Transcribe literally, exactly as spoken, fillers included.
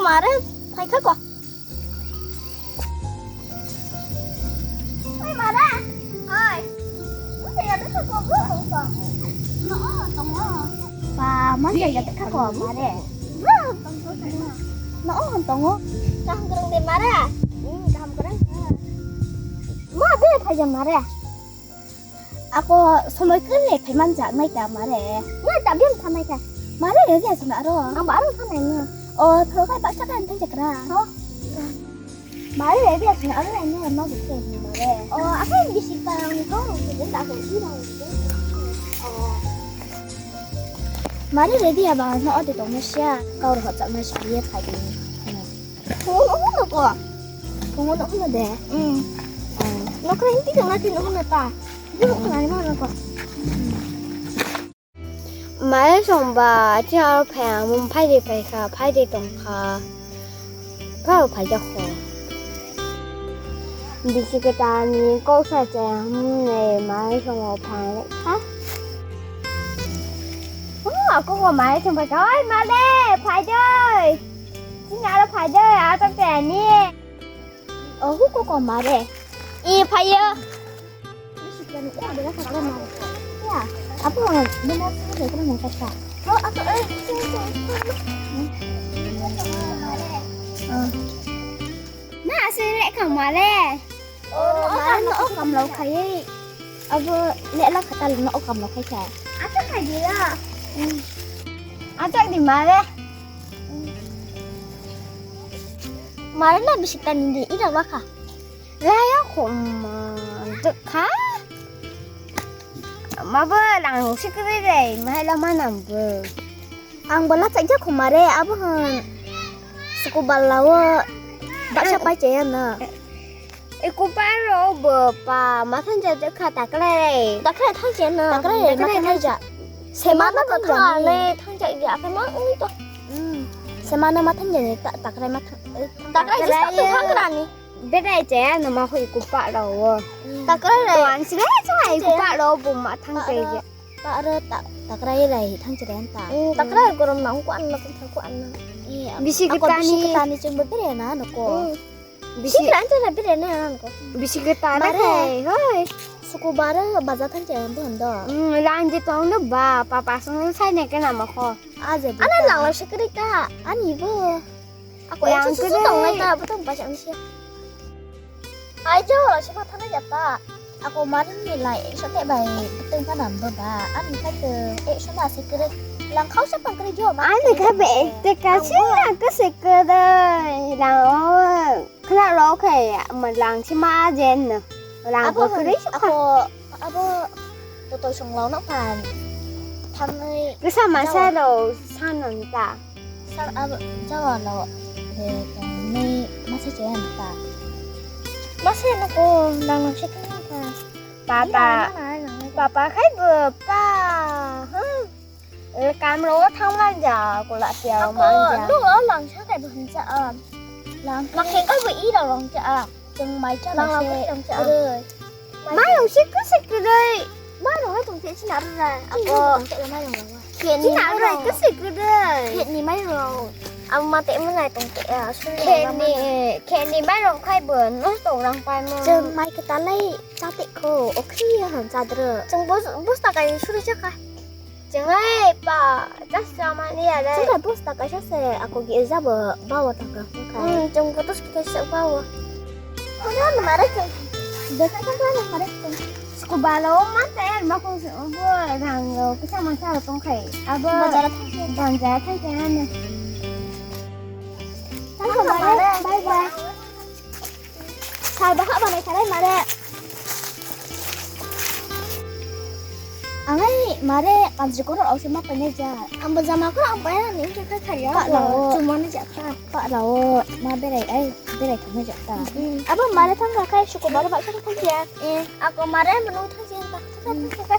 Are, phaikha ko. Oi, mare. Oi. Oi, ya, bwkha ko, bwkha ko. No, tongo. Ba, ma ya, ya, bwkha ko, mare. Bwkha ko, tongo. No, tongo. Kaham kwrwng de, mare? Hmm, kaham kwrwng. Ma, be, phaija, mare. Ako somoi kwrwi phaiman jak nai ta mare. Nai ta biyang thanai ta. Mare re dia sona aro. Ang ba aro thanai no. O thok hai baksa kan thang jakra. Ho. Mare re dia sona aro nai no ma bu ke ni mare. O ako bisi ta ang ko ko ta ko si na. O. Mare re dia ba no ode tong sia. Kau ro hot jak nai sia ye phai ni. Phungo no hwnno ko? Phungo no hwnno de? Hmm. Oh. Nokra hindi tong na tino hwnno ta. Hindi ko khna ni ma ko. Mare song ba, ti aro phai ang, mung phai de phai kha, phai de tong kha. Kha phai de kho. Bisi kwtal ni kok sa cha ang ne mare song ba phai kha. Oh, ako ko mare song ba kha. Oi, mare, phai de. Chini aro phai de, aro tei ani. O, huko ko mare. I phaiyo. Ya, apa mana sih itu mana kata? Oh, aku eh. Na, asli lek kang mare. Oh, mare no o kamlau khai. Abo lek la kata no o kamlau khai sa. Acha khai dia. Acha di mare. Mare na bisi tani di ida waka. Laya khoma dukha. Mabo lang sikri re, mahai lama nambo. Ang bola chakya khoma re, abo hwn. Suku balawo. Baksa pai chaya na. Iku paro bo pa, mathan ja dukha takle re. Takle thang chaya na. Takle re, mathan ja. Semana thang ja ni. Thang ja ya, apa mau to? Semana mathan ja ni, takle mathan. Takle ja, takle thang ra ni. Berai chaya no ma hoi kupa ro. Takrai rai. To ang sile chaya kupa ro bo ma thang chaya. Pa ro takrai rai thang chaya ta. Takrai gorom na ko anna thang ko anna. Bisi kita ni. Bisi kita ni chumbo bere na no ko. Bisi kita ni chumbo bere na no ko. Bisi kita na hoi. Suku bara baza thang chaya bo hando. Lang je tong no ba papa song sai ne ke na ma ko. Aje. Ana lang lo sikri ta. Ani bo. Ako yang itu susu tong lai ta, betul baca misi. Ai jauh lah sih kata na jata. Ako marin ni lai ekso te bai betul mana beba. Ani kai ke ekso na sekere. Lang kau siapa kere jauh mah. Ani kai be ekte kasi na ke sekere. Lang o kena lo kai malang si ma jen na. Lang ko kere siapa. Ako Abo totoi song lao no phan. Thangnai. Kisa masa lo sanon ta. San abo jawa lo. Ni masa chaya no ta. Masa no ko nang nang se kan ta. Papa. Papa khai bo pa. Kam ro thang man ja ko la sia man ja. Ako no lang sa kai bo hin cha. Lang. Mak he kai bo i rong cha. Chwng mai cha lang se. Mai rong se kwsai kwrwi. Mai rong hai tong te chini aro ra. Ako. Chini aro ra kwsai kwrwi. Kheni mai rong. Ang ma te mo nai tong te a. Kheni, kheni mai rong khai bo nosto rang pai mo. Chwng mai kwtal lai cha te ko. Okhri ya han cha dro. Chwng bus, bus ta kai suri cha ka. Chengai pa, just samani ya dai. Chengai bus ta kaisa se, ako gi jabo bawo ta ka. Hmm, chong ko tos kita se bawo. Kono mare chong. Deka ka na mare chong. Sku balo man ta er ma ko se bo rang lo kisa ma sa tong khai. Abo bazar thang ke. Bazar thang ke na. Thang ko mare, bye bye. Sal bahak banai sarai mare. Angai mare kanji korok ausi ma painai ja. Ambo jama korok ang paina ni ke kai khaya. Pak lao. Chumani ja pa. Pak lao ma berai ai berai thangna ja ta. Abo mare thang ka kai suko mare bak thang ya. Eh, ako mare manu thang ya ta.